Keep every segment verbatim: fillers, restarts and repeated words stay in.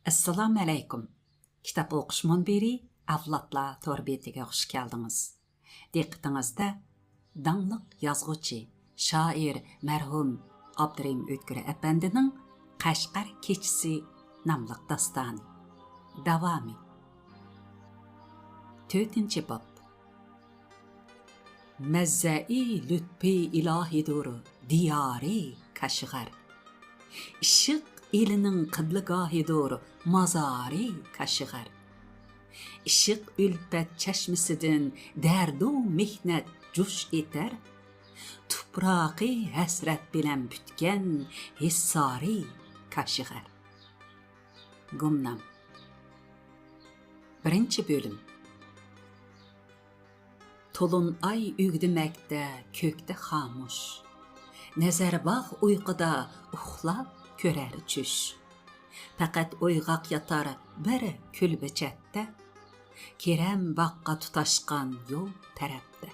ئەسسالامۇئەلەيكۇم. كىتاب ئوقۇش مۇنبىرى ئەۋلادلار تور بېتىگە خۇش كەلدىڭىز. دىققىتىڭىزدە داڭلىق يازغۇچى، شائىر مەرھۇم ئابدۇرېھىم ئۆتكۈر ئەپەندىنىڭ قەشقەر كېچىسى ناملىق داستانى. داۋامى. تۆتىنچى باب. مەززەئى لۇتپى ئىلاھىدۇر دىيارى كاشغەر. ئىشق ئېلىنىڭ قىبلىگاھىدۇر مازارى كاشغەر. ئىشق ئۈلپەت چەشمىسىدىن دەردۇ مېھنەت جۇش ئېتەر. تۇپراقى ھەسرەت بىلەن پۈتكەن ھېسسارى كاشغەر. گۇمنام. بىرىنچى بۆلۈم. تولۇن ئاي ئۆگدىمەكتە كۆكتە خامۇش. نەزەر باغ ئۇيقۇدا ئۇخلاپ كۆرەر چۈش. پەقەت ئويغاق ياتار بىر كۈلبە چەتتە. كېرەم باغقا تۇتاشقان يول تەرەپتە.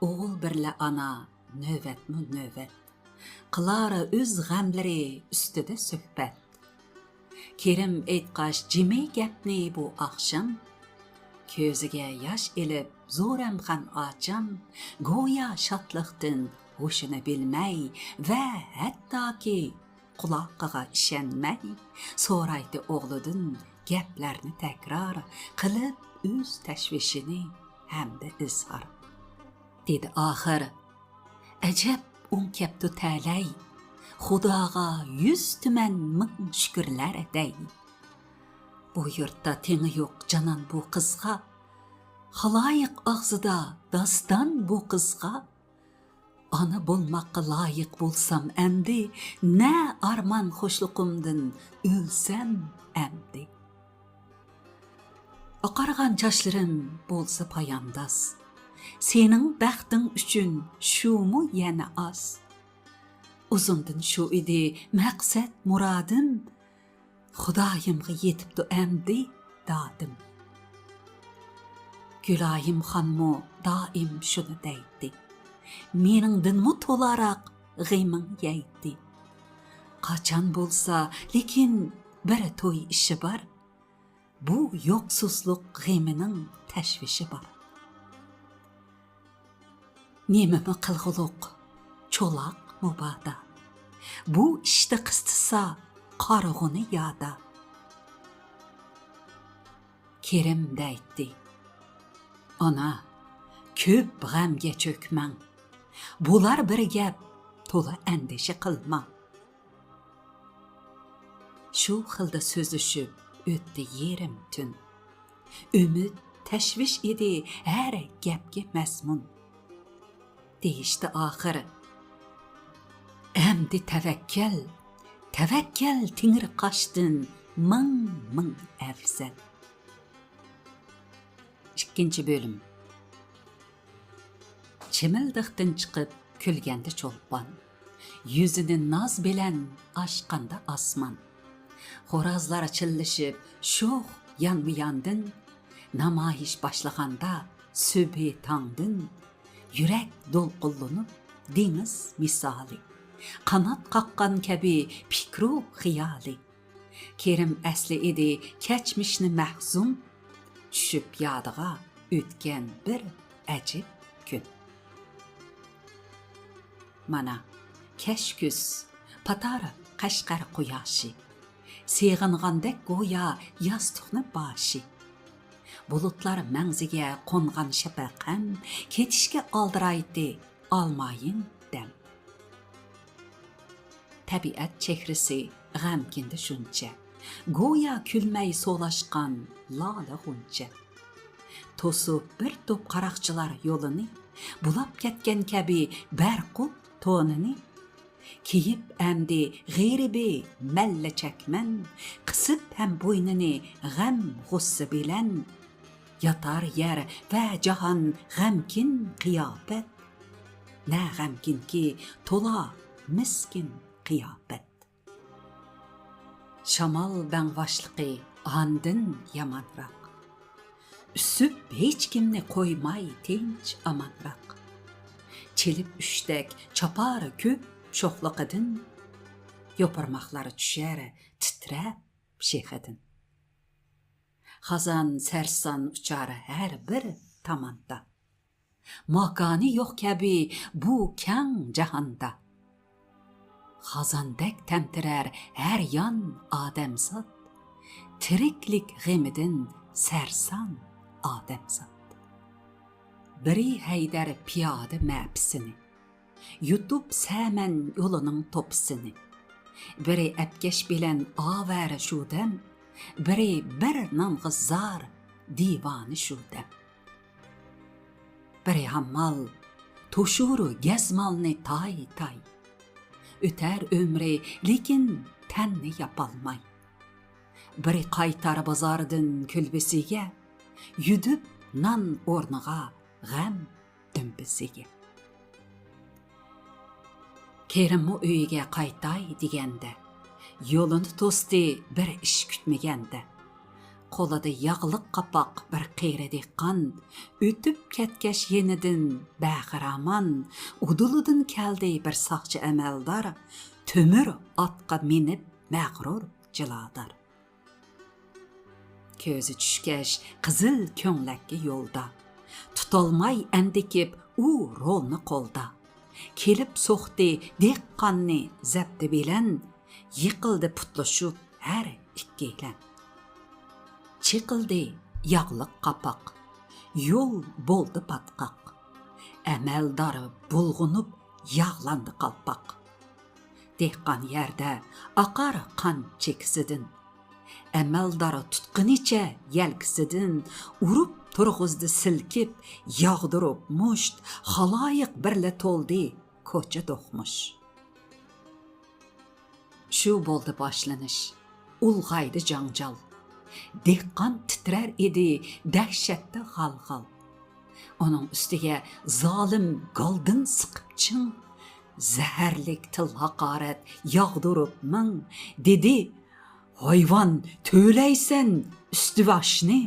ئوغۇل بىرلە ئانا، نۆۋەتمۇ نۆۋەت. قىلار ئۆز غەملىرى ئۈستىدە سۆھبەت. كېرىم ئېيتقاچ جىمى گەپنى بۇ ئاخشام. كۆزىگە ياش ئېلىپ زورەمخان ئاچام، گويا شادلىقتىن ھوشىنى بىلمەي ۋە ھەتتاكى قۇلاقىغا ئىشەنمەي، سورايتتى ئوغلىدىن گەپلەرنى تەكرار قىلىپ، ئۆز تەشۋىشىنى ھەمدە ئىزھار. دېدى ئاخىر، ئەجەب ئوڭ كەپتۇ تەلەي، خۇداغا يۈز تۈمەن مىڭ شۈكۈرلەر دەي. بۇ يۇرتتا تېڭى يوق جانان بۇ قىزغا، خالايىق ئاغزىدا داستان بۇ قىزغا. ئانا بولماققا لايىق بولسام ئەمدى، نە ئارمان خۇشلۇقۇمدىن ئۆلسەم ئەمدى. ئاقارغان چاچلىرىم بولسا پايانداز، سېنىڭ بەختىڭ ئۈچۈن شۇمۇ يەنە ئاز. ئۇزۇندىن شۇ ئىدى مەقسەت مۇرادىم، خۇدايىمغا يېتىپتۇ ئەمدى دادىم. گۈلايىم خانمۇ دائىم شۇنى دەيتتى، مېنىڭدىنمۇ تولاراق غېمىڭ يەيتتى. قاچان بولسا، لېكىن بىر توي ئىشى بار، بۇ يوقسۇزلۇق غېمىنىڭ تەشۋىشى بار. نېمىمۇ قىلغۇلۇق، چولاق مۇبادا، بۇ ئىشتا قىستىسا قارىغۇنى يادا. كېرىم دەيتتى، ئانا، كۆپ غەمگە چۆكمەڭ، بولار بىر گەپ، تولا ئەندىشە قىلماڭ. شۇ خىلدا سۆزلىشىپ ئۆتتى يېرىم تۈن. ئۈمىد، تەشۋىش ئىدى ھەر گەپكە مەزمۇن. دېيىشتى ئاخىر، ئەمدى تەۋەككەل، تەۋەككەل تېڭىرقاشتىن مىڭ، مىڭ ئەۋزەل. ئىككىنچى بۆلۈم. چىمەلدىقتىن چىقىپ كۈلگەندە چولپان، يۈزىنى ناز بىلەن ئاچقاندا ئاسمان، خورازلار چىللىشىپ شوخ يانمۇ ياندىن، نامايىش باشلىغاندا سۈبھى تاڭدىن، يۈرەك دولقۇنلىنىپ دېڭىز مىسالى، قانات قاققان كەبى پىكرۇ خىيالى. كېرىم ئەسلى ئىدى كەچمىشنى مەخزۇن، چۈشۈپ يادىغا ئۆتكەن بىر ئەجىب كۈن. مانا، كەچكۈز پاتار قەشقەر قۇياشى، سېغىنغاندەك گويا ياستۇقنى باشى. بۇلۇتلار مەڭزىگە قونغان شەپەق ھەم، كېتىشكە ئالدىرايتتى ئالمايىن دەم. تەبىئەت چېھرىسى غەمكىندە شۇنچە، گويا كۈلمەي سولاشقان لالە غۇنچە. توسۇپ بىر توپ قاراقچىلار يولىنى، بۇلاپ كەتكەن كەبى بەرقۇت تونىنى. كىيىپ ئەمدى غېرىبى مەللە چەكمەن، قىسىپ ھەم بوينىنى غەم غۇسسە بىلەن. ياتار يەر ۋە جاھان غەمكىن قىياپەت، نە غەمكىنكى تولا مىسكىن قىياپەت. شامال بەڭۋاشلىقى ئاندىن يامانراق. ئۈسۈپ ھېچكىمنى قويماي تىنچ ئامانراق. چېلىپ ئۈشتەك چاپار كۆپ شوخلۇقىدىن. يوپۇرماقلار چۈشەر تىترەپ شېخىدىن. خازان سەرسان ئۇچار ھەر بىر تاماندا. ماكانى يوق كەبى بۇ كەڭ جاھاندا. خازاندەك تەمتىرەر ھەر يان ئادەمزات، تىرىكلىك غېمىدىن سەرسان ئادەمزات. بىرى ھەيدەر پىيادە مەپىسىنى، يۇتۇپ سەمەن يولىنىڭ توپىسىنى. بىرى ئەپكەش بىلەن ئاۋارە شۇ دەم، بىرى بىر نانغا زار دىۋانە شۇ دەم. بىرى ھاممال توشۇر گەزمالنى تاي-تاي. ئۆتەر ئۆمرى، لېكىن تەننى ياپالماي. بىرى قايتار بازاردىن كۈلبىسىگە، يۈدۈپ نان ئورنىغا غەم دۈمبىسىگە. كېرىممۇ ئۆيىگە قايتاي دېگەندە، يولىنى توستى بىر ئىش كۈتمىگەندە. قولىدا ياغلىق قاپاق بىر قېرى دېھقان، ئۆتۈپ كەتكەچ يېنىدىن بەخىرامان، ئۇدۇلىدىن كەلدى بىر ساقچى ئەمەلدار، تۆمۈر ئاتقا مىنىپ مەغرۇر جىلادار. كۆزى چۈشكەچ قىزىل كۆڭلەككە يولدا، تۇتالماي ئەندىكىپ ئۇ رولنى قولدا. كېلىپ سوقتى دېھقاننى زەپتى بىلەن، يىقىلدى پۇتلىشىپ ھەر ئىككىيلەن. چېقىلدى ياغلىق قاپاق، يول بولدى پاتقاق. ئەمەلدار بۇلغىنىپ ياغلاندى قالپاق. دېھقان يەردە ئاقار قان چېكىسىدىن. ئەمەلدار تۇتقىنىچە يەلكىسىدىن، ئۇرۇپ تۇرغۇزدى سىلكىپ، ياغدۇرۇپ مۇشت، خالايىق بىرلە تولدى كوچا دوقمۇش. شۇ بولدى باشلىنىش، ئۇلغايدى جاڭجال. دېھقان تىترەر ئىدى دەھشەتتە غال-غال. ئۇنىڭ ئۈستىگە زالىم گالدىن سىقىپ چىڭ، زەھەرلىك تىل ھاقارەت ياغدۇرۇپ مىڭ، دېدى: «ھايۋان، تۆلەيسەن ئۈستىۋاشنى.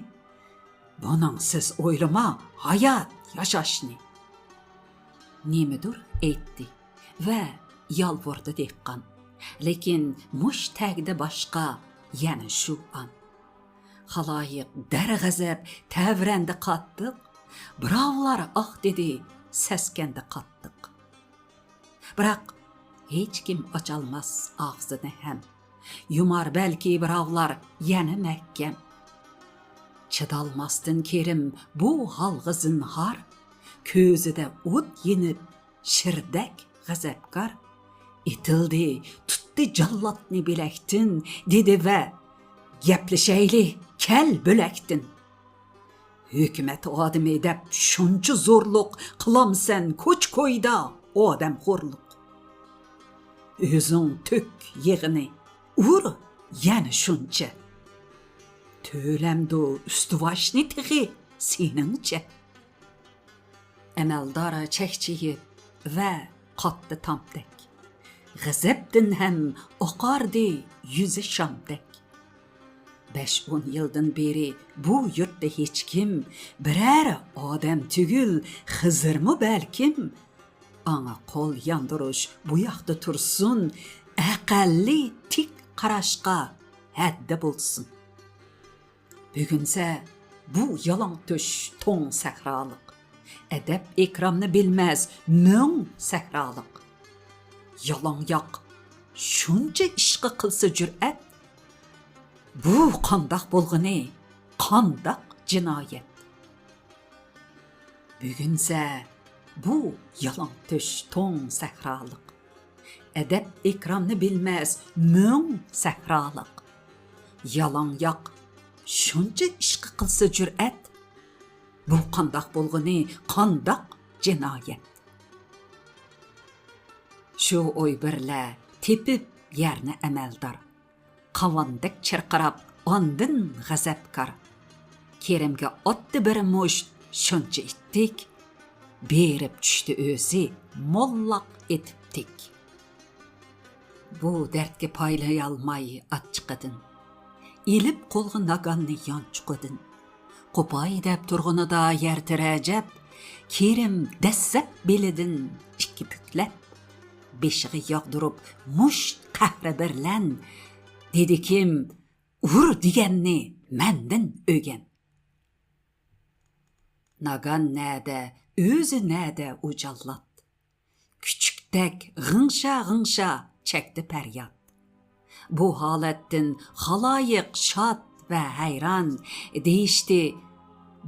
بۇنىڭسىز ئويلىما ھايات ياشاشنى.» نېمىدۇر ئېيتتى ۋە يالۋۇردى دېھقان. لېكىن مۇش تەگدى باشقا يەنە شۇ ئان. خالايىق دەرغەزەپ تەۋرەندى قاتتىق، بىراۋلار ئاھ دېدى سەسكەندى قاتتىق. بىراق ھېچكىم ئاچالماس ئاغزىنى ھەم، يۇمار بەلكى بىراۋلار يەنە مەھكەم. چىدالماستىن كېرىم بۇ ھالغا زىنھار، كۆزىدە ئوت يېنىپ شىردەك غەزەپكار. ئېتىلدى، تۇتتى جاللاتنى بىلەكتىن، دېدى ۋە: «گەپلىشەيلى، كەل بۆلەكتىن. ھۆكۈمەت ئادىمى دەپ شۇنچە زورلۇق، قىلامسەن كوچا-كويدا ئادەمخورلۇق. ئۆزۈڭ تۆك يېغىنى، ئۇر يەنە شۇنچە. تۆلەمدۇ ئۈستىۋاشنى تېخى سېنىڭچە؟» ئەمەلدار چەكچىيىپ ۋە قاتتى تامدەك، غەزەپتىن ھەم ئاقاردى يۈزى شامدەك. بەش-ئون يىلدىن بېرى بۇ يۇرتتا ھېچكىم، بىرەر ئادەم تۈگۈل، خىزىرمۇ بەلكىم. ئاڭا قول ياندۇرۇش بۇ ياقتا تۇرسۇن، ئەقەللىي تىك قاراشقا ھەددە بولسۇن. بۈگۈنسە بۇ يالاڭ تۆش توڭ سەھرالىق، ئەدەپ-ئېكرامنى بىلمەس مۆڭ سەھرالىق. يالاڭياق شۇنچە ئىشقا قىلسا جۈرئەت، بۇ قانداق بولغىنى، قانداق جىنايەت؟ بۈگۈنسە بۇ يالاڭ تۆش توڭ سەھرالىق، ئەدەپ-ئېكرامنى بىلمەس مۆڭ سەھرالىق. يالاڭياق شۇنچە ئىشقا قىلسا جۈرئەت، بۇ قانداق بولغىنى، قانداق جىنايەت؟ شۇ ئوي بىرلە تېپىپ يەرنى ئەمەلدار، قاۋاندەك چىرقىراپ ئاندىن غەزەپكار. كېرىمگە ئاتتى بىر مۇشت شۇنچە ئىتتىك، بېرىپ چۈشتى ئۆزى موللاق ئېتىپ تىك. بۇ دەردكە پايلىيالماي ئاچچىقىدىن، ئېلىپ قولغا ناگاننى يانچۇقىدىن، قوپاي دەپ تۇرغىنىدا يەر تىرەجەپ، كېرىم دەسسەپ بېلىدىن ئىككى پۈكلەپ، بېشىغا ياغدۇرۇپ مۇشت قەھرى بىرلەن، دېدىكىم، ئۇر دېگەننى مەندىن ئۆگەن. ناگان نەدە، ئۆزى نەدە ئۇ جاللات؟ كۈچۈكتەك غىڭشا-غىڭشا چەكتى پەرياد. بۇ ھالەتتىن خالايىق شاد ۋە ھەيران، دېيىشتى،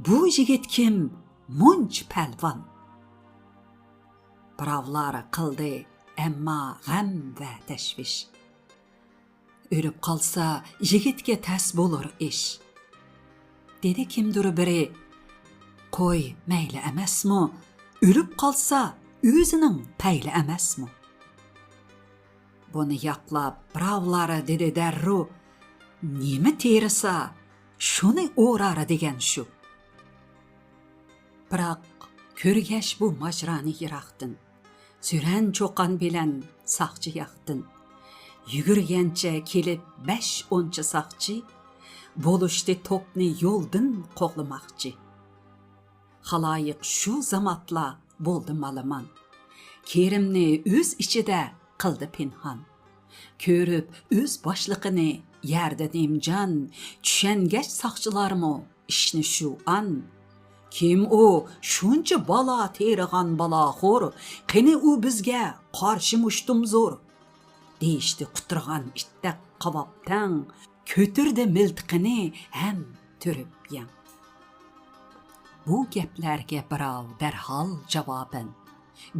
بۇ يىگىت كىم مۇنچە پەلۋان؟ بىراۋلار قىلدى ئەمما غەم ۋە تەشۋىش. ئۆلۈپ قالسا يىگىتكە تەس بولۇر ئىش. دېدى كىمدۇر بىرى، قوي مەيلى ئەمەسمۇ؟ ئۆلۈپ قالسا ئۆزىنىڭ پەيلى ئەمەسمۇ؟ بۇنى ياقلاپ بىراۋلار دېدى دەررۇ، نېمە تېرىسا شۇنى ئورار دېگەن شۇ. بىراق كۆرگەچ بۇ ماجىرانى يىراقتىن، سۈرەن چوقان بىلەن ساقچى ياقتىن، يۈگۈرگەنچە كېلىپ بەش ئونچە ساقچى، بولۇشتى توپنى يولدىن قوغلىماقچى. خالايىق شۇ زاماتلا بولدى مالىمان. كېرىمنى ئۆز ئىچىدە قىلدى پىنھان. كۆرۈپ ئۆز باشلىقىنى يەردە نىمجان، چۈشەنگەچ ساقچىلارمۇ ئىشنى شۇ ئان. كىم ئۇ شۇنچە بالا تېرىغان بالاخور؟ قېنى ئۇ بىزگە قارشى مۇشتۇمزور؟ دېيىشتى قۇترىغان ئىتتەك قاۋاپ تەڭ، كۆتۈردى مىلتىقىنى ھەم تۈرۈپ يەڭ. بۇ گەپلەرگە بىراۋ دەرھال جاۋابەن،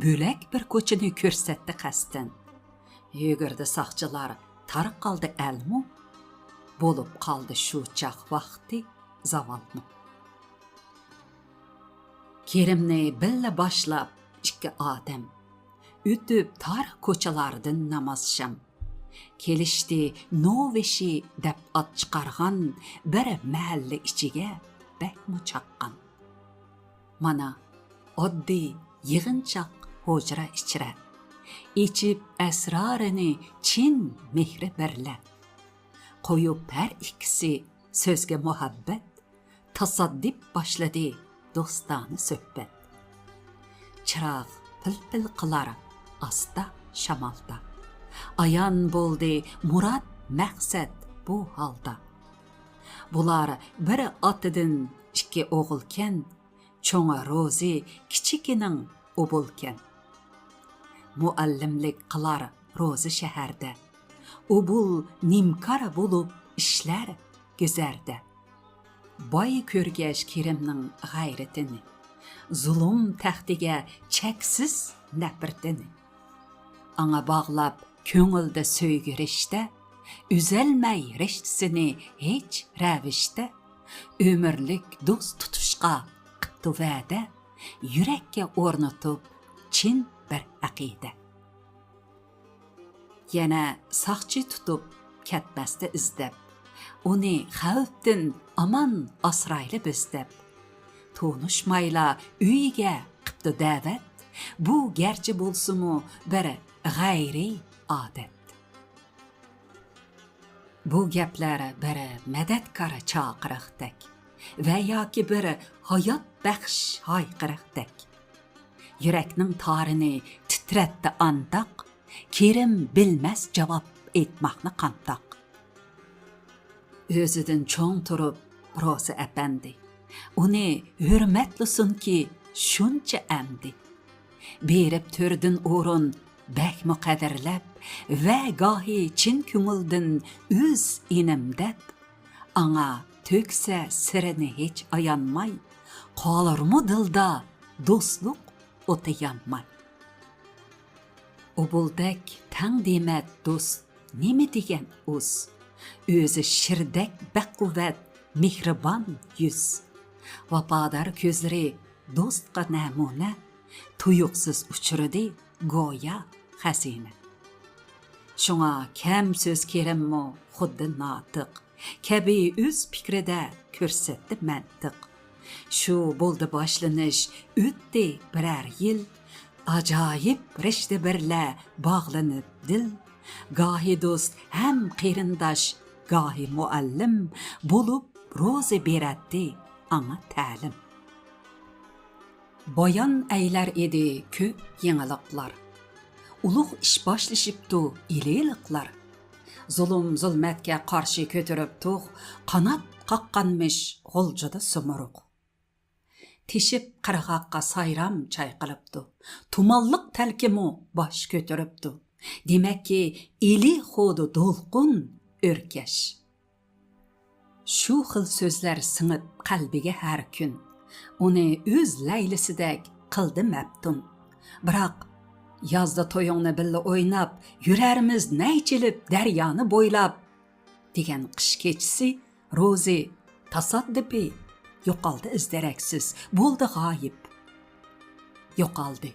بۆلەك بىر كوچىنى كۆرسەتتى قەستەن. يۈگۈردى ساقچىلار، تارقالدى ئەلمۇ، بولۇپ قالدى شۇ چاغ ۋاقتى زاۋالمۇ. كېرىمنى بىللە باشلاپ ئىككى ئادەم، ئۆتۈپ تار كوچىلاردىن ناماز شام. كېلىشتى نوۋېشى دەپ ئات چىقارغان، بىر مەھەللە ئىچىگە بەكمۇ چاققان. مانا، ئاددىي يىغىنچاق ھۇجرا ئىچرە، ئېچىپ ئەسرارىنى چىن مېھرى بىرلە. قويۇپ ھەر ئىككىسى سۆزگە مۇھەببەت، تاساددىپ باشلىدى دوستانە سۆھبەت. چىراغ پىل-پىل قىلار ئاستا شامالدا. ئايان بولدى مۇراد مەقسەت بۇ ھالدا. بۇلار بىر ئاتىدىن ئىككى ئوغۇلكەن، چوڭى روزى، كىچىكىنىڭ ئوبۇلكەن. مۇئەللىملىك قىلار روزى شەھەردە، ئوبۇل نىمكار بولۇپ ئىشلەر گۈزەردە. باي كۆرگەچ كېرىمنىڭ غەيرىتىنى، زۇلۇم تەختىگە چەكسىز نەپرىتىنى. ئاڭا باغلاپ كۆڭۈلدە سۆيگۈ رىشتە، ئۈزەلمەي رىشتىسىنى ھېچ رەۋىشتە. ئۆمۈرلۈك دوست تۇتۇشقا قىپتۇ ۋەدە، يۈرەككە ئورنىتىپ چىن بىر ئەقىدە. يەنە ساقچى تۇتۇپ كەتمەستە ئىزدەپ، ئۇنى خەۋپتىن ئامان ئاسرايلى بىز دەپ. تونۇشمايلا ئۆيىگە قىپتۇ دەۋەت، بۇ گەرچە بولسىمۇ بىر غەيرىي ئادەت. بۇ گەپلەر بىر مەدەتكار چاقىرىقتەك ۋە ياكى بىر ھايات بەخش ھايقىرىقتەك. يۈرەكنىڭ تارىنى تىترەتتى ئانداق، كېرىم بىلمەس جاۋاب ئېيتماقنى قانداق. ئۆزىدىن چوڭ تۇرۇپ روزى ئەپەندى، ئۇنى ھۆرمەتلىسۇنكى شۇنچە ئەمدى. بېرىپ تۆردىن ئورۇن بەكمۇ قەدىرلەپ، ۋە گاھى چىن كۆڭۈلدىن ئۆز ئىنىم دەپ، ئاڭا تۆكسە سىرىنى ھېچ ئايانماي، قالۇرمۇ دىلدا دوستلۇق ئوتى يانماي. ئوبۇلدەك تەڭ دېمەت دوست، نېمە دېگەن ئۇس؟ ئۆزى شىردەك بەقۇۋۋەت، مېھرىبان يۈز. ۋاپادار كۆزلىرى دوستقا نەمۇنە، تۇيۇقسىز ئۇچرىدى گويا خەزىنە. شۇڭا كەم سۆز كېرەممۇ خۇددى ناتىق كەبى ئۆز پىكرىدە كۆرسەتتى مەنتىق. شۇ بولدى باشلىنىش، ئۆتتى بىرەر يىل. ئاجايىپ رىشتە بىرلە باغلىنىپ دىل. گاھى دوست ھەم قېرىنداش، گاھى مۇئەللىم بولۇپ روزى بېرەتتى ئاڭا تەلىم. بايان ئەيلەر ئىدى كۆپ يېڭىلىقلار. ئۇلۇغ ئىش باشلىشىپتۇ ئىلىلىقلار. زۇلۇم-زۇلمەتكە قارشى كۆتۈرۈپ تۇغ، قانات قاققانمىش غۇلجىدا سۇمۇرغ. تېشىپ قىرغاققا سايرام چايقىلىپتۇ، تۇمانلىق تەلكىمۇ باش كۆتۈرۈپتۇ. دېمەككى، ئىلى خۇدۇ دولقۇن ئۆركەش. شۇ خىل سۆزلەر سىڭىپ قەلبىگە ھەر كۈن، ئۇنى ئۆز لەيلىسىدەك قىلدى مەپتۇن. بىراق، يازدا تويۇڭنى بىللە ئويناپ، يۈرەرمىز نەي چېلىپ دەريانى بويلاپ، دېگەن قىش كېچىسى روزى تاساددىپىي يوقالدى ئىز-دېرەكسىز، بولدى غايىب. يوقالدى.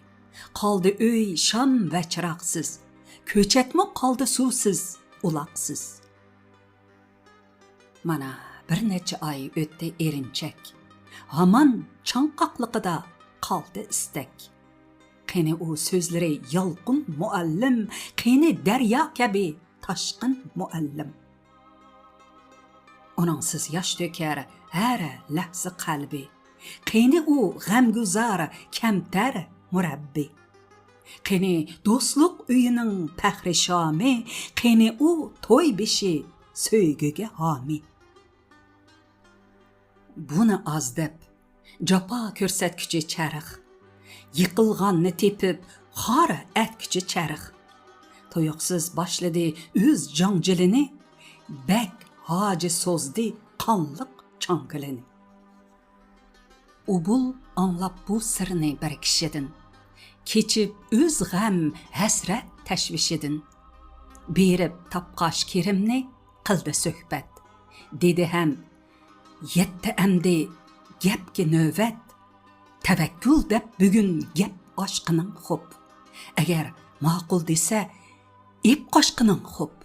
قالدى ئۆي، شام ۋە چىراغسىز. كۆچەتمۇ قالدى سۇسىز، ئۇلاقسىز. مانا، بىر نەچچە ئاي ئۆتتى ئېرىنچەك. ھامان چاڭقاقلىقىدا قالدى ئىستەك. قېنى ئۇ سۆزلىرى يالقۇن مۇئەللىم، قېنى دەريا كەبى تاشقىن مۇئەللىم. ئۇنىڭسىز ياش تۆكەر ھەر لەھزە قەلبى. قېنى ئۇ غەمگۇزار كەمتەر مۇرەببى؟ قېنى دوستلۇق ئۆيىنىڭ پەخرى شامى؟ قېنى ئۇ توي بېشى سۆيگۈگە ھامى؟ بۇنى ئاز دەپ، جاپا كۆرسەتكۈچى چەرخ، يىقىلغاننى تېپىپ، خار ئەتكۈچى چەرخ. تۇيۇقسىز باشلىدى ئۆز جاڭجىلىنى، بەك ھاجى سوزدى قانلىق چاڭگىلىنى. ئۇبۇل ئاڭلاپ بۇ سىرنى بىر كىشىدىن، كېچىپ ئۆز غەم، ھەسرەت تەشۋىشىدىن. بېرىپ تاپقاچ كېرىمنى، قىلدى سۆھبەت. دېدى ھەم، يەتتى ئەمدى گەپكە نۆۋەت. تەۋەككۈل دەپ بۈگۈن گەپ ئاچقىنىڭ خوپ. ئەگەر ماقۇل دېسە، ئېپ قاچقىنىڭ خوپ.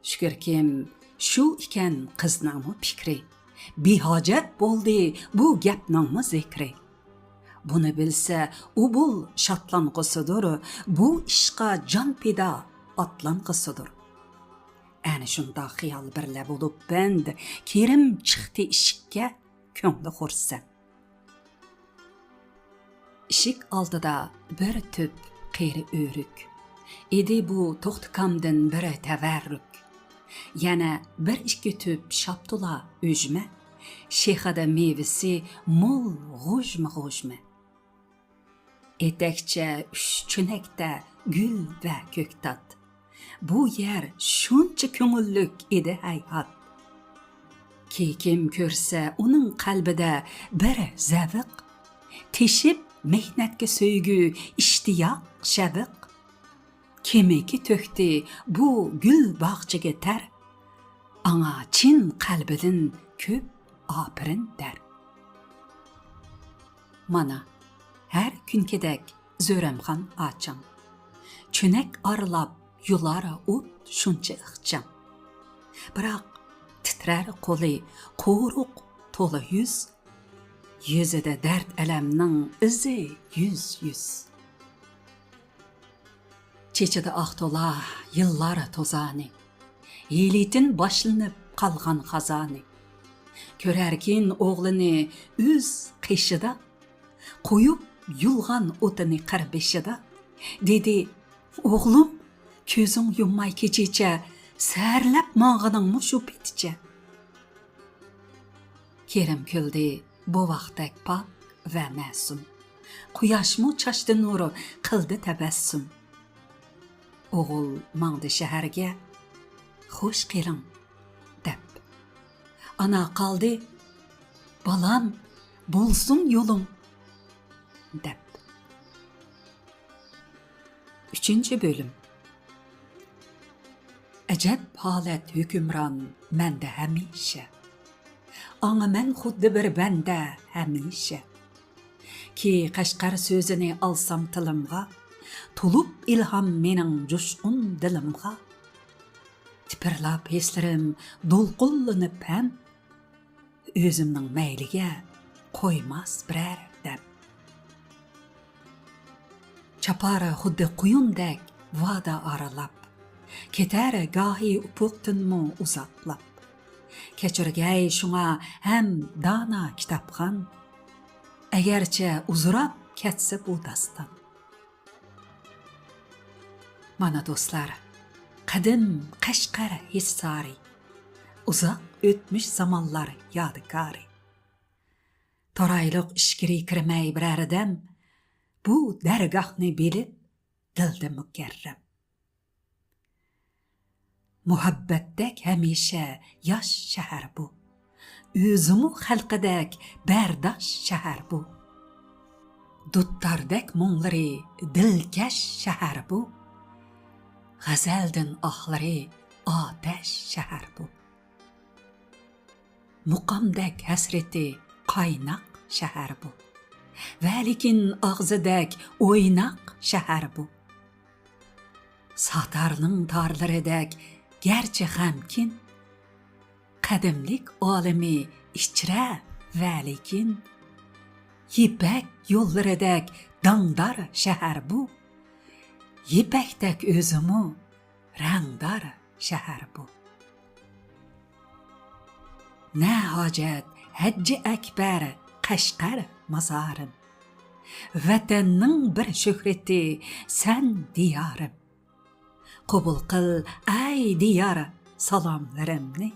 شۈكۈركىم، شۇ ئىكەن قىزنىڭمۇ پىكرى. بىھاجەت بولدى بۇ گەپنىڭمۇ زىكرى. بۇنى بىلسە ئۇبۇل شادلانغۇسىدۇر، بۇ ئىشقا جان پىدا ئاتلانغۇسىدۇر. ئەنە شۇنداق خىيال بىرلە بولۇپ بەند، كېرىم چىقتى ئىشىككە، كۆڭلى خۇرسەن. ئىشىك ئالدىدا بىر تۈپ قېرى ئۆرۈك. ئىدى بۇ توختىكامدىن بىر تەۋەررۈك. يەنە بىر ئىككى تۈپ شاپتۇلا ئۈجمە. شېخىدا مېۋىسى مول غۇژمە-غۇژمە. ئېتەكچە ئۈچ چۆنەكتە گۈل ۋە كۆكتات. بۇ يەر شۇنچە كۆڭۈللۈك ئىدى ھەيھات. كېكىم كۆرسە ئۇنىڭ قەلبىدە بىر زەۋق. تېشىپ مېھنەتكە سۆيگۈ، ئىشتىياق، شەۋق. كىمكى تۆكتى بۇ گۈل باغچىگە تەر. ئاڭا چىن قەلبىدىن كۆپ ئاپىرىن دەر. مانا، ھەر كۈنكىدەك زۆرەمخان ئاچام. چۆنەك ئارىلاپ يۇلار ئوت شۇنچە ئىخچام. بىراق تىترەر قولى، قورۇق تولا يۈز. يۈزىدە دەرد-ئەلەمنىڭ ئىزى يۈز-يۈز. چېچىدا ئاق تولا يىللار توزانى، ھېلىتىن باشلىنىپ قالغان خازانى. كۆرەركىن ئوغلىنى ئۆز قېشىدا، قويۇپ يۇلغان ئوتىنى قىر بېشىدا. دېدى، ئوغلۇم، كۆزۈڭ يۇمماي كېچىچە، سەھەرلەپ ماڭغىنىڭمۇ شۇ پېتىچە. كېرىم كۈلدى بوۋاقتەك پاك ۋە مەسۇم. قۇياشمۇ چاچتى نۇر، قىلدى تەبەسسۇم. ئوغۇل ماڭدى شەھەرگە، «خوش قېلىڭ» دەپ. ئانا قالدى، «بالام، بولسۇن يولۇڭ» دەپ. ئۈچىنچى بۆلۈم. ئەجەب ھالەت ھۆكۈمران مەندە ھەمىشە. ئاڭا مەن خۇددى بىر بەندە ھەمىشە. كى قەشقەر سۆزىنى ئالسام تىلىمغا، تولۇپ ئىلھام مېنىڭ جۇشقۇن دىلىمغا. تىپىرلاپ ھېسلىرىم دولقۇنلىنىپ ھەم، ئۆزۈمنىڭ مەيلىگە قويماس بىرەر دەم. چاپار خۇددى قۇيۇندەك ۋادا ئارىلاپ، كېتەر گاھى ئۇپۇقتىنمۇ ئۇزاقلاپ. كەچۈرگەي شۇڭا ھەم دانا كىتابخان، ئەگەرچە ئۇزىراپ كەتسە بۇ داستان. مانا دوستلار، قەدىم قەشقەر ھېسارى، ئۇزاق ئۆتمۈش زامانلار يادىكارى. تارايلىق ئىچكىرى كىرمەي بىرەر دەم، بۇ دەرگاھنى بىلىپ دىلدە مۇكەررەم. مۇھەببەتتەك ھەمىشە ياش شەھەر بۇ، ئۆزىمۇ خەلقىدەك بەرداش شەھەر بۇ. دۇتتاردەك مۇڭلىرى دىلكەش شەھەر بۇ، غەزەلدىن ئاھلىرى ئاتەش شەھەر بۇ. مۇقامدەك ھەسرىتى قايناق شەھەر بۇ، ۋەلىكىن ئاغزىدەك ئويناق شەھەر بۇ. ساتارنىڭ تارلىرىدەك گەرچە غەمكىن، قەدىملىك ئالىمى ئىچرە ۋەلىكىن، يىپەك يوللىرىدەك داڭدار شەھەر بۇ، يىپەكتەك ئۆزىمۇ رەڭدار شەھەر بۇ. نە ھاجەت ھەججى ئەكبەر قەشقەر مازارىم، ۋەتەننىڭ بىر شۆھرىتى سەن دىيارىم. قوبۇل قىل، ئەي دىيار، سالاملىرىمنى،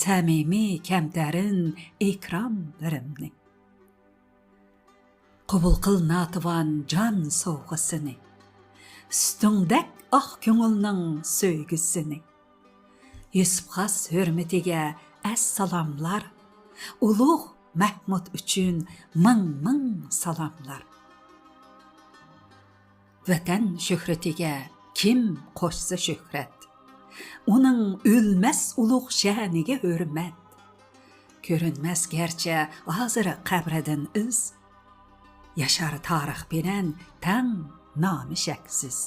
سەمىمىي كەمتەرىن ئىكراملىرىمنى. قوبۇل قىل ناتىۋان جان سوۋغىسىنى، سۈتۈڭدەك ئاق كۆڭۈلنىڭ سۆيگۈسىنى. يۈسۈپ خاس ھۆرمىتىگە ئەسسالاملار، ئۇلۇغ مەھمۇد ئۈچۈن مىڭ مىڭ سالاملار. ۋەتەن شۆھرىتىگە كىم قوشسا شۆھرەت، ئۇنىڭ ئۆلمەس ئۇلۇغ شەنىگە ھۆرمەت. كۆرۈنمەس گەرچە ھازىر قەبرىدىن ئىز، ياشار تارىخ بىلەن تەڭ نامى شەكسىز.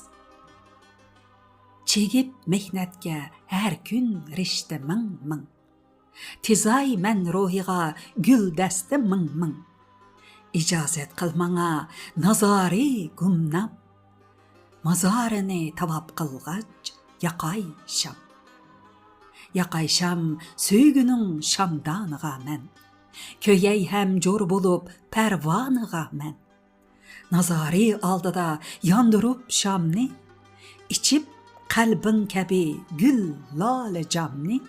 چىگىپ مېھنەتكە ھەر كۈن رىشتە مىڭ مىڭ، تىزاي مەن روھىغا گۈلدەستە مىڭ مىڭ. ئىجازەت قىل ماڭا نازارى گۇمنام، مازارىنى تاۋاپ قىلغاچ ياقاي شام. ياقاي شام سۆيگۈنىڭ شامدانىغا مەن، كۆيەي ھەم جور بولۇپ پەرۋانىغا مەن. نازارى ئالدىدا ياندۇرۇپ شامنى، ئىچىپ قەلبىڭ كەبى گۈل لالە جامنى.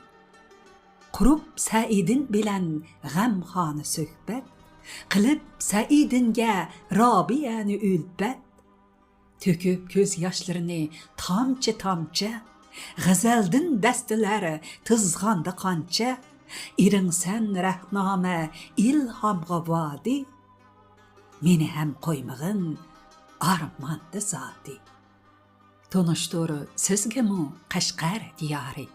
قۇرۇپ سەئىدىن بىلەن غەمخانە سۆھبەت، قىلىپ سەئىدىنگە رابىيەنى ئۈلپەت. تۆكۈپ كۆز ياشلىرىنى تامچە-تامچە، غەزەلدىن دەستىلەر تىزغاندا قانچە. ئېرىڭسەن رەھنامە ئىلھامغا ۋادى، مېنى ھەم قويمىغىن ئارماندا زادى. تونۇشتۇر سىزگىمۇ قەشقەر دىيارى،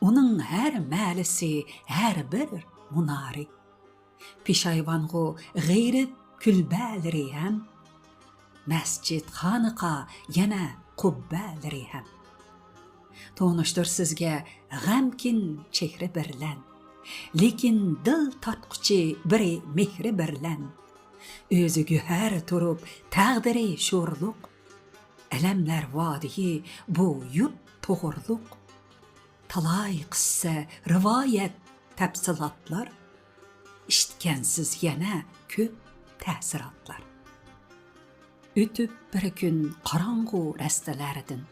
ئۇنىڭ ھەر مەھەللىسى، ھەر بىر مۇنارى. پېشايۋانغۇ غېرىب كۈلبەلىرى ھەم، مەسچىت، خانىقا، يەنە قۇببەلىرى ھەم. تونۇشتۇر سىزگە غەمكىن چېھرە بىرلەن، لېكىن دىل تارتقۇچى بىرى مېھرى بىرلەن. ئۆزى گۆھەر تۇرۇپ تەقدىرى شورلۇق، ئەلەملەر ۋادىيى بۇ يۇرت توغرۇلۇق. تالاي قىسسە، رىۋايەت، تەپسىلاتلار، ئىشىتكەنسىز يەنە كۆپ تەسىراتلار. ئۆتۈپ بىر كۈن قاراڭغۇ رەستىلەردىن،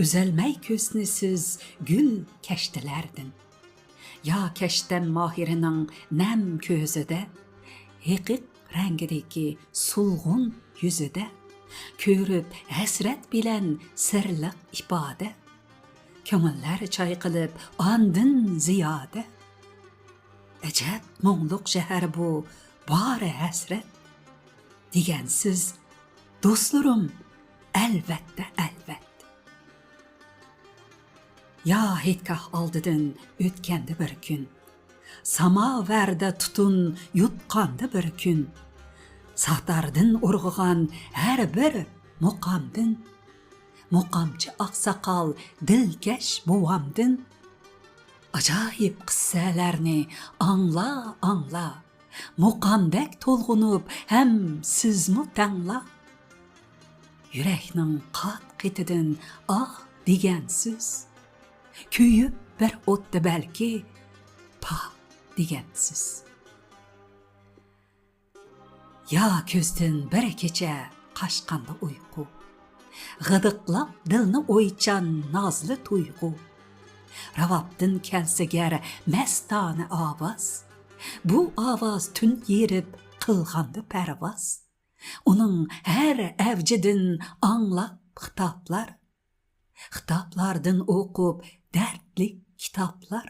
ئۈزەلمەي كۆزنى سىز گۈل كەشتىلەردىن. يا كەشتەم ماھىرىنىڭ نەم كۆزىدە، ھېقىق رەڭگىدىكى سولغۇن يۈزىدە، كۆرۈپ ھەسرەت بىلەن سىرلىق ئىپادە. كۆڭۈللەر چايقىلىپ ئاندىن زىيادە. ئەجەب مۇڭلۇق شەھەر بۇ، بارى ھەسرەت. دېگەنسىز دوستلىرىم، ئەلۋەتتە، ئەلۋەت. يا ھېيتگاھ ئالدىدىن ئۆتكەندە بىر كۈن، ساماۋەردە تۈتۈن يۇتقاندا بىر كۈن، ساتاردىن ئۇرغۇغان ھەر بىر مۇقامدىن، مۇقامچى ئاقساقال دىلكەش بوۋامدىن ئاجايىپ قىسسەلەرنى ئاڭلا، ئاڭلا، مۇقامدەك تولغىنىپ ھەم سىزمۇ تەڭلا. يۈرەكنىڭ قات-قېتىدىن ئاھ دېگەنسىز، كۆيۈپ بىر ئوتتا بەلكى پاھ دېگەنسىز. يا كۆزدىن بىر كېچە قاچقاندا ئۇيقۇ، غىدىقلاپ دىلنى ئويچان نازلى تۇيغۇ. راۋابتىن كەلسە گەر مەستانە ئاۋاز، بۇ ئاۋاز تۈن يېرىپ قىلغاندا پەرۋاز. ئۇنىڭ ھەر ئەۋجىدىن ئاڭلاپ خىتابلار، خىتابلاردىن ئوقۇپ دەردلىك كىتابلار.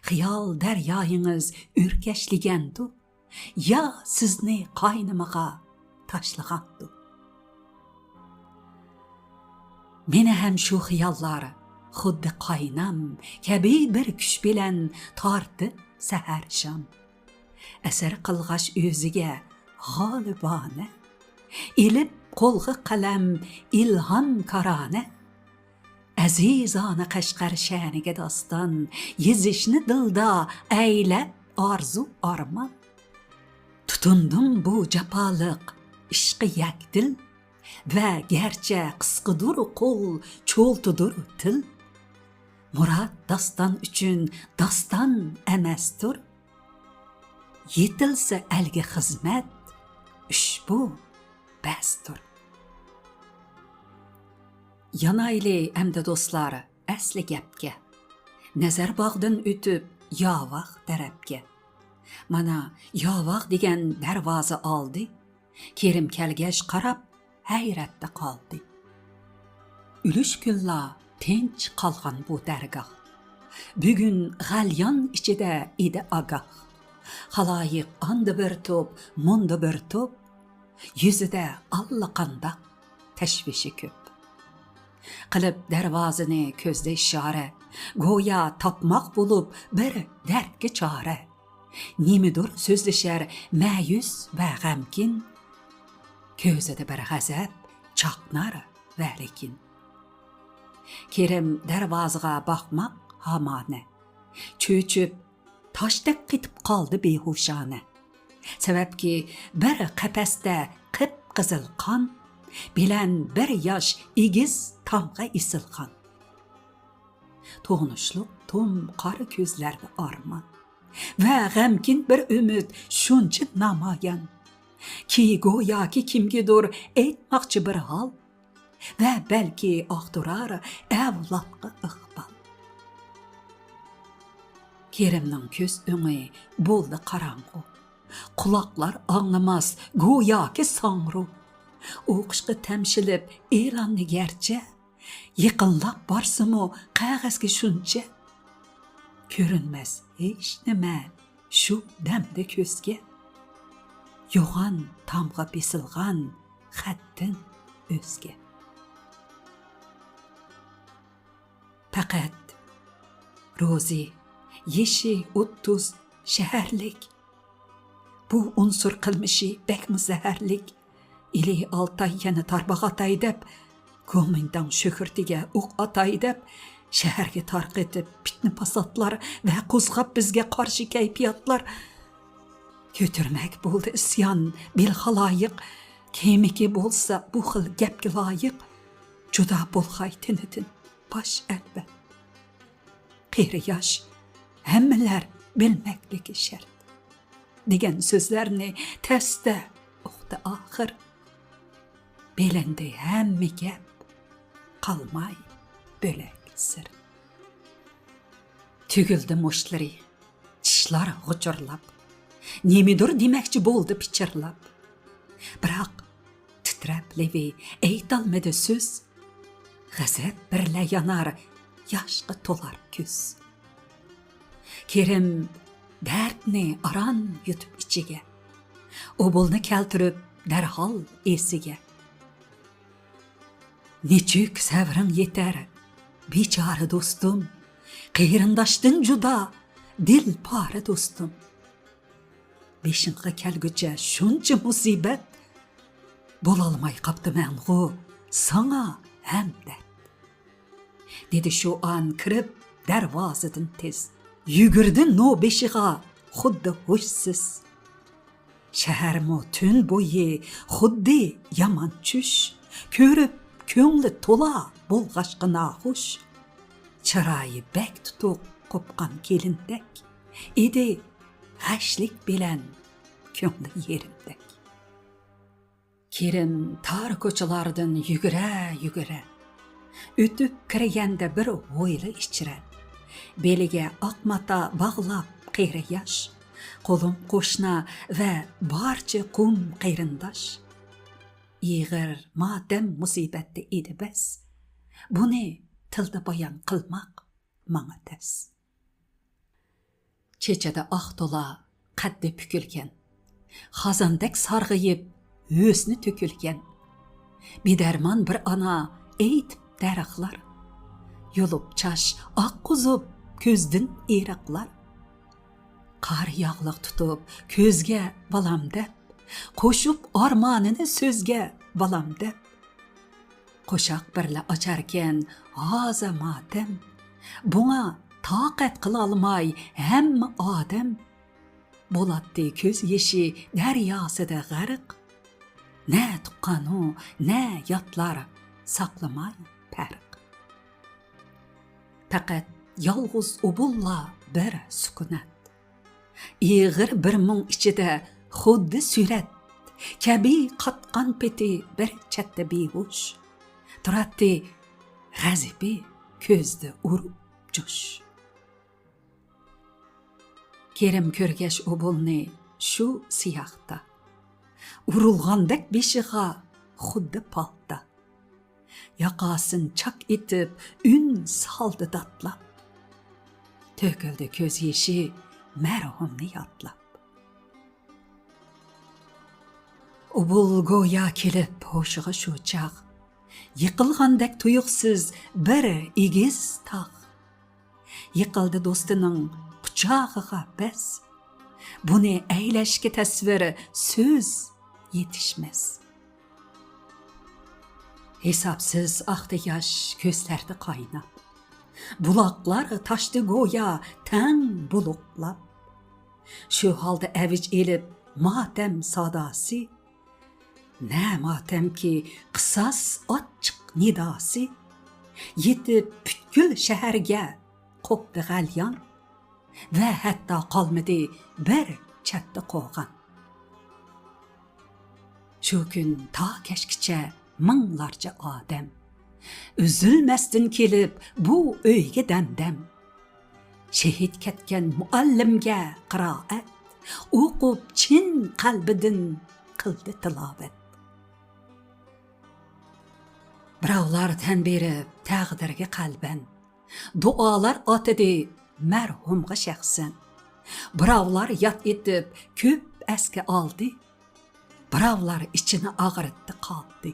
خىيال دەريايىڭىز ئۆركەشلىگەندۇ، يا سىزنى قاينىمىغا تاشلىغاندۇ؟ مېنى ھەم شۇ خىياللار خۇددى قاينام كەبى بىر كۈچ بىلەن تارتىپ سەھەر شام. ئەسەر قىلغاچ ئۆزىگە غالىبانە، ئېلىپ قولغا قەلەم ئىلھام كارانە. ئەزىزانە قەشقەر شەنىگە داستان، يېزىشنى دىلدا ئەيلەپ ئارزۇ ئارمان. تۇتۇندۇم بۇ جاپالىق ئىشقا يەكدىل، ۋە گەرچە قىسقىدۇر قول، چولتىدۇر تىل، مۇراد داستان ئۈچۈن داستان ئەمەستۇر. يېتىلسە ئەلگە خىزمەت، ئۇشبۇ بەستۇر. يانايلى ئەمدى دوستلار ئەسلى گەپكە. نەزەر باغدىن ئۆتۈپ ياۋاق تەرەپكە. مانا ياۋاق دېگەن دەرۋازا ئالدى. كېرىم كەلگەچ قاراپ ھەيرەتتە قالدى. ئۈلۈشكۈنلا تىنچ قالغان بۇ دەرگاھ. بۈگۈن غەليان ئىچىدە ئىدى ئاگاھ. خالايىق ئاندا بىر توپ، مۇندا بىر توپ. يۈزىدە ئاللىقانداق تەشۋىشى كۆپ. قىلىپ دەرۋازىنى كۆزدە ئىشارە، گويا تاپماق بولۇپ بىر دەردكە چارە. نېمىدۇر سۆزلىشەر مەيۈس ۋە غەمكىن. كۆزىدە بىر غەزەپ چاقنار ۋە لېكىن. كېرىم دەرۋازىغا باقماق ھامانە. چۆچۈپ، تاشتەك قېتىپ قالدى بىھۇشانە. سەۋەبكى بىر قەپەستە قىپقىزىل قان بىلەن بىر ياش ئېگىز تامغا ئېسىلغان. تونۇشلۇق تۇم قارا كۆزلەردە ئارمان ۋە غەمكىن بىر ئۈمىد شۇنچە نامايان. كى گوياكى كىمگىدۇر ئېيتماقچى بىر ھال ۋە بەلكى ئاختۇرار ئەۋلادقا ئىقبال. كېرىمنىڭ كۆز ئۆڭى بولدى قاراڭغۇ، قۇلاقلار ئاڭلىماس گوياكى ساڭرۇ. ئوقۇشقا تەمشىلىپ ئېلاننى گەرچە، يېقىنلاپ بارسىمۇ قەغەزگە شۇنچە، كۆرۈنمەس ھېچنېمە شۇ دەمدە كۆزگە. يوغان تامغا بېسىلغان خەتتىن ئۆزگە. پەقەت روزى، يېشى ئوتتۇز، شەھەرلىك. بۇ ئۇنسۇر قىلمىشى بەكمۇ زەھەرلىك. ئىلى ئالتاي يەنە تارباغاتاي دەپ، گومىنداڭ شۆھرىتىگە ئوق ئاتاي دەپ، شەھەرگە تارقىتىپ پىتنە-پاساتلار ۋە قوزغاپ بىزگە قارشى كەيپىياتلار. كۆتۈرمەك بولدى ئىسيان بىل خالايىق، كىمكى بولسا بۇ خىل گەپكە لايىق، جۇدا بولغاي تېنىدىن باش ئەلۋەت. قېرى ياش، ھەممىلەر بىلمەكلىكى شەرت، دېگەن سۆزلەرنى تەستە ئۇقتى ئاخىر. بىلىندى ھەممە گەپ، قالماي بۆلەك سىر. تۈگۈلدى مۇشتلىرى، چىشلار غۇچۇرلاپ، نېمىدۇر دېمەكچى بولدى پىچىرلاپ. بىراق تىترەپ لېۋى، ئېيتالمىدى سۆز. غەزەپ بىرلە يانار، ياشقا تولار كۆز. كېرىم دەردنى ئاران يۇتۇپ ئىچىگە، ئوبۇلنى كەلتۈرۈپ دەرھال ئېسىگە. نېچۈك سەۋرىڭ يېتەر، بىچارە دوستۇم، قېرىنداشتىن جۇدا دىل پارە دوستۇم. بېشىڭغا كەلگۈچە شۇنچە مۇسىبەت، بولالماي قاپتىمەنغۇ ساڭا ھەمدەرد، دېدى شۇ ئان كىرىپ دەرۋازىدىن تېز. يۈگۈردى نو بېشىغا خۇددى ھوشسىز. شەھەرمۇ تۈن بويى خۇددى يامان چۈش، كۆرۈپ كۆڭلى تولا بولغاچقا ناخۇش. چىرايى بەك تۇتۇق قوپقان كېلىندەك، ئىدى غەشلىك بىلەن كۆڭلى يېرىمدەك. ئېرىم تار كوچىلاردىن يۈگۈرە-يۈگۈرە، ئۆتۈپ كىرگەندە بىر ھويلا ئىچرە، بېلىگە ئاق ماتا باغلاپ قېرى ياش، قولۇم قوشنا ۋە بارچە قۇم قېرىنداش. ئېغىر ماتەم مۇسىبەتتە ئىدى بەس، بۇنى تىلدا بايان قىلماق ماڭا تەس. چېچىدا ئاق تولا، قەددى پۈكۈلگەن، خازاندەك سارغىيىپ، ھۆسنى تۆكۈلگەن. بىدەرمان بىر ئانا ئېيتىپ دەرەخلەر، يۇلۇپ چاچ ئاققۇزۇپ كۆزدىن ئېرىقلار. قار ياغلىق تۇتۇپ كۆزگە بالام دەپ، قوشۇپ ئارمانىنى سۆزگە بالام دەپ. قوشاق بىرلە ئاچاركەن ھازا ماتەم، بۇڭا تاقەت قىلالماي ھەممە ئادەم. بولاتتى كۆز يېشى دەرياسىدا غەرق، نە تۇغقانۇ، نە ياتلار ساقلىماي پەرق. پەقەت يالغۇز ئوبۇللا بىر سۈكۈنات. ئېغىر بىر مۇڭ ئىچىدە خۇددى سۈرەت كەبى قاتقان پېتى بىر چەتتە بىھوش. تۇراتتى غەزىپى كۆزدە ئۇرۇپ جۇش. كېرىم كۆرگەچ ئوبۇلنى شۇ سىياقتا، ئۇرۇلغاندەك بېشىغا خۇددى پالتا. ياقاسىن چاك ئېتىپ، ئۈن سالدى داتلاپ. تۆكۈلدى كۆز يېشى مەرھۇمنى يادلاپ. ئوبۇل گويا كېلىپ ھوشىغا شۇ چاغ، يىقىلغاندەك تۇيۇقسىز بىر ئېگىز تاغ. يىقىلدى دوستىنىڭ قۇچاغىغا بەس. بۇنى ئەيلەشكە تەسۋىر، سۆز يېتىشمەس. ھېسابسىز ئاقتى ياش كۆزلەردە قايناپ. بۇلاقلار تاشتى گويا تەڭ بۇلۇقلاپ. شۇ ھالدا ئەۋج ئېلىپ ماتەم ساداسى. نە ماتەمكى قىساس ئاچچىق نىداسى. يېتىپ پۈتكۈل شەھەرگە قوپتى غەليان. ۋە ھەتتا قالمىدى بىر چەتتە قوغان. شۇ كۈن تا كەچكىچە مىڭلارچە ئادەم ئۈزۈلمەستىن كېلىپ بۇ ئۆيگە دەمدەم. شېھىت كەتكەن مۇئەللىمگە قىرائەت، ئوقۇپ چىن قەلبىدىن قىلدى تىلاۋەت. بىراۋلار تەن بېرىپ تەقدىرگە قەلبەن، دۇئالار ئاتىدى مەرھۇمغا شەخسەن. بىراۋلار ياد ئېتىپ كۆپ ئەسكە ئالدى، بىراۋلار ئىچىنى ئاغرىتتى قالدى.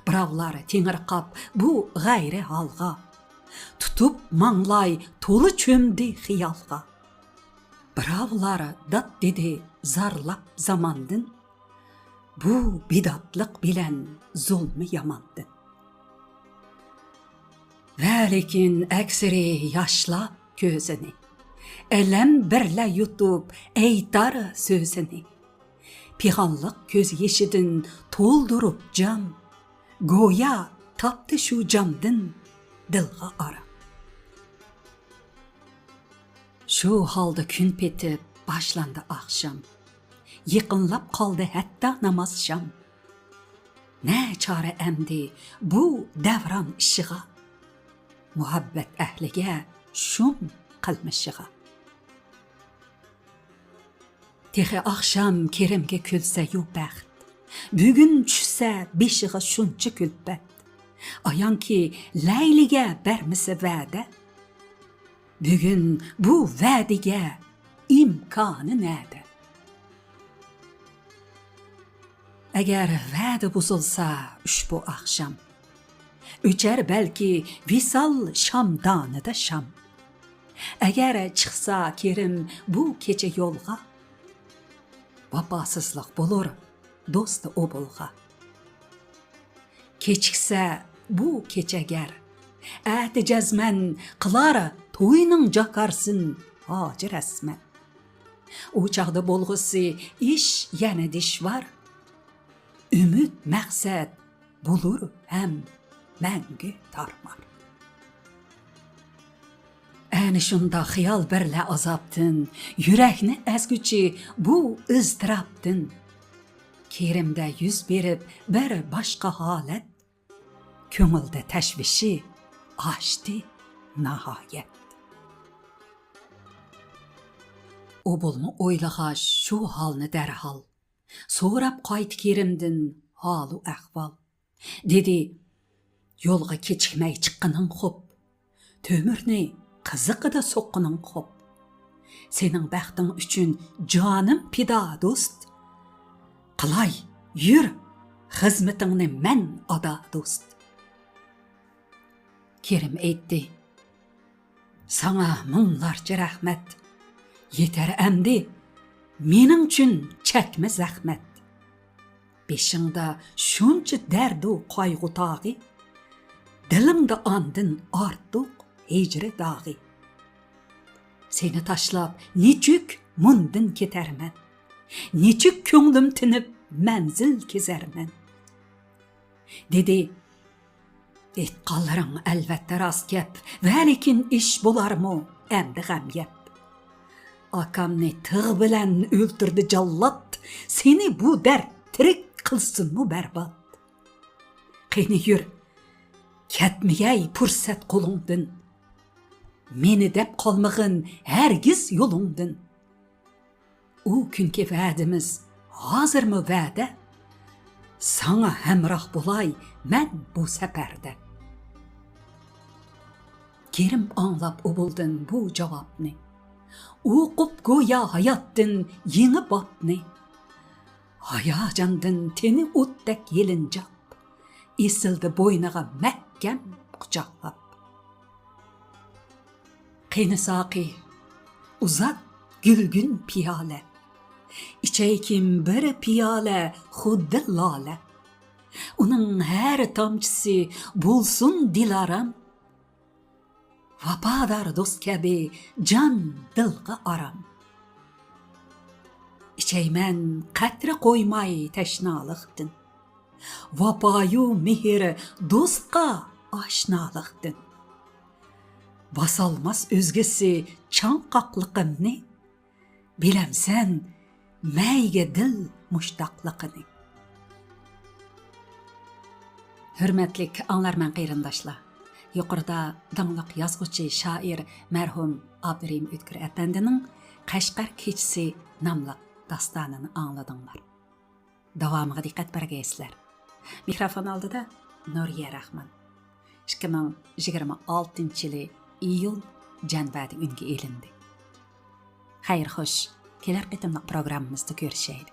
بىراۋلار تېڭىرقاپ بۇ غەيرىي ھالغا، تۇتۇپ ماڭلاي تولا چۆمدى خىيالغا. بىراۋلار داد دېدى زارلاپ زاماندىن، بۇ بىداتلىق بىلەن زۇلمى ياماندىن. ۋەلىكىن ئەكسىرى ياشلاپ كۆزىنى، ئەلەم بىرلە يۇتۇپ ئېيتار سۆزىنى. پىغانلىق كۆز يېشىدىن تولدۇرۇپ جام، گويا تاپتى شۇ جامدىن دىلغا ئارام. شۇ ھالدا كۈن پېتىپ باشلاندى ئاخشام، يېقىنلاپ قالدى ھەتتا ناماز شام. نە چارە ئەمدى بۇ دەۋران ئىشىغا، مۇھەببەت ئەھلىگە شۇم قىلمىشىغا. تېخى ئاخشام كېرەمگە كۈلسە يۇ بەخت، بۈگۈن چۈشسە بېشىغا شۇنچە كۈلپەت. ئايانكى لەيلىگە بەرمىسە ۋەدە، بۈگۈن بۇ ۋەدىگە ئىمكانى نەدە؟ ئەگەر ۋەدە بۇزۇلسا ئۇشبۇ ئاخشام، ئۆچەر بەلكى ۋىسال شامدانىدا شام. ئەگەر چىقسا كېرىم بۇ كېچە يولغا، ۋاپاسىزلىق بولۇر دوستى ئوبۇلغا. كېچىكسە بۇ كېچە گەر، ئەتە جەزمەن قىلار توينىڭ جاكارسىن ھاجى رەسمەن. ئۇ چاغدا بولغۇسى ئىش يەنە دىشۋار، ئۈمىد مەقسەت بولۇر ھەم مەڭگۈ تارمار. ئەنە شۇنداق خىيال بىرلە ئازابتىن، يۈرەكنى ئەزگۈچى بۇ ئىزتىراپتىن. كېرىمدە يۈز بېرىپ بىر باشقا ھالەت، كۆڭۈلدە تەشۋىشى ئاشتى ناھايەت. ئوبۇلمۇ ئويلىغاچ شۇ ھالنى دەرھال، سوراپ قايتا كېرىمدىن ھالۇ ئەھۋال. دېدى: «يولغا كېچىكمەي چىققىنىڭ خوپ، تۆمۈرنى قىزىقىدا سوققىنىڭ خوپ. سېنىڭ بەختىڭ ئۈچۈن جانىم پىدا، دوست. قىلاي، يۈر، خىزمىتىڭنى مەن ئادا، دوست.» كېرىم ئېيتتى: «ساڭا مىڭلارچە رەھمەت. يېتەر ئەمدى، مېنىڭچۈن چەكمە زەخمەت. بېشىڭدا شۇنچە دەردۇ قايغۇ تاغى، دىلىڭدا ئاندىن ئارتۇق ھىجرە داغى. سېنى تاشلاپ نېچۈك مۇندىن كېتەرمەن؟ نېچۈك كۆڭلۈم تىنىپ مەنزىل كېزەرمەن؟» دېدى: «ئېيتقانلىرىڭ ئەلۋەتتە راست گەپ، ۋەلىكىن ئىش بولارمۇ ئەمدى غەم يەپ؟ ئاكامنى تىغ بىلەن ئۆلتۈردى جاللات، سېنى بۇ دەرد تىرىك قىلسۇنمۇ بەربات؟ قېنى يۈر، كەتمىگەي پۇرسەت قولۇڭدىن، مېنى دەپ قالمىغىن ھەرگىز يولۇڭدىن. ئۇ كۈنكى ۋەدىمىز ھازىرمۇ ۋەدە، ساڭا ھەمراھ بولاي مەن بۇ سەپەردە.» كېرىم ئاڭلاپ ئوبۇلدىن بۇ جاۋابنى، ئوقۇپ گويا ھاياتتىن يېڭى بابنى. ھاياجاندىن تېنى ئوتتەك يېلىنجاپ، ئېسىلدى بوينىغا مەھكەم قۇچاقلاپ. قېنى ساقى، ئۇزات گۈلگۈن پىيالە، ئىچەيكىن بىر پىيالە خۇددى لالە. ئۇنىڭ ھەر تامچىسى بولسۇن دىلارام، ۋاپادار دوست كەبى جان دىلغا ئارام. ئىچەيمەن قەترە قويماي تەشنالىقتىن، ۋاپايۇ مېھىر دوستقا ئاشنالىقتىن. باسالماس ئۆزگىسى چاڭقاقلىقىمنى، بىلەمسەن مەيگە دىل مۇشتاقلىقىنى. ھۆرمەتلىك ئاڭلارمەن قېرىنداشلار، يۇقىرىدا داڭلىق يازغۇچى، شائىر مەرھۇم ئابدۇرېھىم ئۆتكۈر ئەپەندىنىڭ قەشقەر كېچىسى ناملىق داستانىنى ئاڭلىدىڭلار. داۋامىغا دىققەت بەرگەيسىلەر. مىكروفون ئالدىدا نۇرىيە راخمان. ئىككى مىڭ يىگىرمە ئالتىنچى يىلى ئىيۇل جەنۋەدە ئۈنگە ئېلىندى. خەير خوش، كېلەر قېتىملىق پروگراممىمىزدا كۆرۈشەيلى.